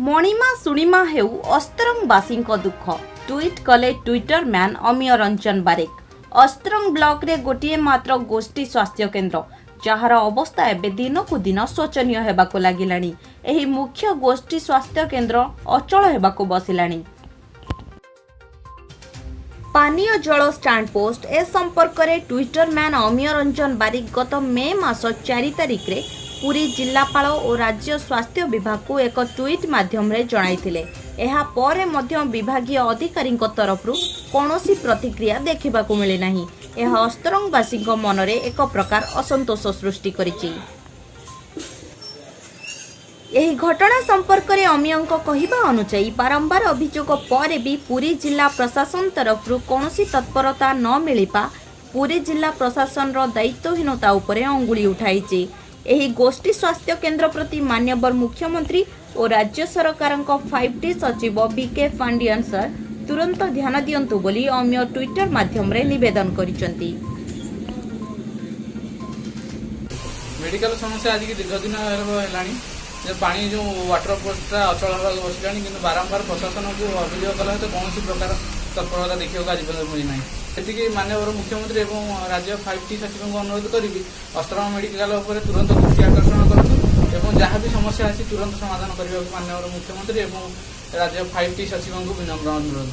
ମଣିମା ଶୁଣିମା ହେଉ ଅସ୍ତରଙ୍ଗବାସୀଙ୍କ ଦୁଃଖ, ଟ୍ୱିଟ୍ କଲେ ଟ୍ୱିଟର ମ୍ୟାନ୍ ଅମିୟ ରଞ୍ଜନ ବାରିକ। ଅସ୍ତରଙ୍ଗ ବ୍ଲକରେ ଗୋଟିଏ ମାତ୍ର ଗୋଷ୍ଠୀ ସ୍ୱାସ୍ଥ୍ୟ କେନ୍ଦ୍ର, ଯାହାର ଅବସ୍ଥା ଏବେ ଦିନକୁ ଦିନ ଶୋଚନୀୟ ହେବାକୁ ଲାଗିଲାଣି। ଏହି ମୁଖ୍ୟ ଗୋଷ୍ଠୀ ସ୍ୱାସ୍ଥ୍ୟ କେନ୍ଦ୍ର ଅଚଳ ହେବାକୁ ବସିଲାଣି। ପାନୀୟ ଜଳ ଷ୍ଟାଣ୍ଡ ପୋଷ୍ଟ। ଏ ସମ୍ପର୍କରେ ଟ୍ୱିଟର ମ୍ୟାନ୍ ଅମିୟ ରଞ୍ଜନ ବାରିକ ଗତ ମେ ମାସ 4 ତାରିଖରେ ପୁରୀ ଜିଲ୍ଲାପାଳ ଓ ରାଜ୍ୟ ସ୍ୱାସ୍ଥ୍ୟ ବିଭାଗକୁ ଏକ ଟ୍ୱିଟ୍ ମାଧ୍ୟମରେ ଜଣାଇଥିଲେ। ଏହା ପରେ ମଧ୍ୟ ବିଭାଗୀୟ ଅଧିକାରୀଙ୍କ ତରଫରୁ କୌଣସି ପ୍ରତିକ୍ରିୟା ଦେଖିବାକୁ ମିଳିନାହିଁ। ଏହା ଅସ୍ତରଙ୍ଗବାସୀଙ୍କ ମନରେ ଏକ ପ୍ରକାର ଅସନ୍ତୋଷ ସୃଷ୍ଟି କରିଛି। ଏହି ଘଟଣା ସମ୍ପର୍କରେ ଅମିୟଙ୍କ କହିବା ଅନୁଯାୟୀ, ବାରମ୍ବାର ଅଭିଯୋଗ ପରେ ବି ପୁରୀ ଜିଲ୍ଲା ପ୍ରଶାସନ ତରଫରୁ କୌଣସି ତତ୍ପରତା ନ ମିଳିବା ପୁରୀ ଜିଲ୍ଲା ପ୍ରଶାସନର ଦାୟିତ୍ୱହୀନତା ଉପରେ ଅଙ୍ଗୁଳି ଉଠାଇଛି। ଏହି ଗୋଷ୍ଠୀ ସ୍ୱାସ୍ଥ୍ୟ କେନ୍ଦ୍ର ପ୍ରତି ମାନ୍ୟବର ମୁଖ୍ୟମନ୍ତ୍ରୀ ଓ ରାଜ୍ୟ ସରକାରଙ୍କ 5ଟି ସଚିବ ବି କେ ପାଣ୍ଡିଆନ ସାର୍ ତୁରନ୍ତ ଧ୍ୟାନ ଦିଅନ୍ତୁ ବୋଲି ଅମିୟ ଟ୍ୱିଟର ମାଧ୍ୟମରେ ନିବେଦନ କରିଛନ୍ତି। ମେଡିକାଲ ସମସ୍ୟା ଆଜିକି ଦୀର୍ଘ ଦିନ ହେବ ହେଲାଣି ଯେ ପାଣି ଯେଉଁ ୱାଟର ପୋଷ୍ଟଟା ଅଚଳ ହେବାକୁ ବସିଲାଣି, କିନ୍ତୁ ବାରମ୍ବାର ପ୍ରଶାସନକୁ ଅଭିଯୋଗ କଲା ସହିତ କୌଣସି ପ୍ରକାର ତତ୍ପରତା ଦେଖିବାକୁ ଆଜି ପର୍ଯ୍ୟନ୍ତ ମିଳିନାହିଁ। ସେତିକି ମାନ୍ୟବର ମୁଖ୍ୟମନ୍ତ୍ରୀ ଏବଂ ରାଜ୍ୟ 5ଟି ସଚିବଙ୍କୁ ଅନୁରୋଧ କରିବି, ଅସ୍ତରଙ୍ଗ ମେଡିକାଲ ଉପରେ ତୁରନ୍ତ ଦୃଷ୍ଟି ଆକର୍ଷଣ କରନ୍ତୁ ଏବଂ ଯାହା ବି ସମସ୍ୟା ଅଛି ତୁରନ୍ତ ସମାଧାନ କରିବାକୁ ମାନ୍ୟବର ମୁଖ୍ୟମନ୍ତ୍ରୀ ଏବଂ ରାଜ୍ୟ 5ଟି ସଚିବଙ୍କୁ ବିନମ୍ର ଅନୁରୋଧ।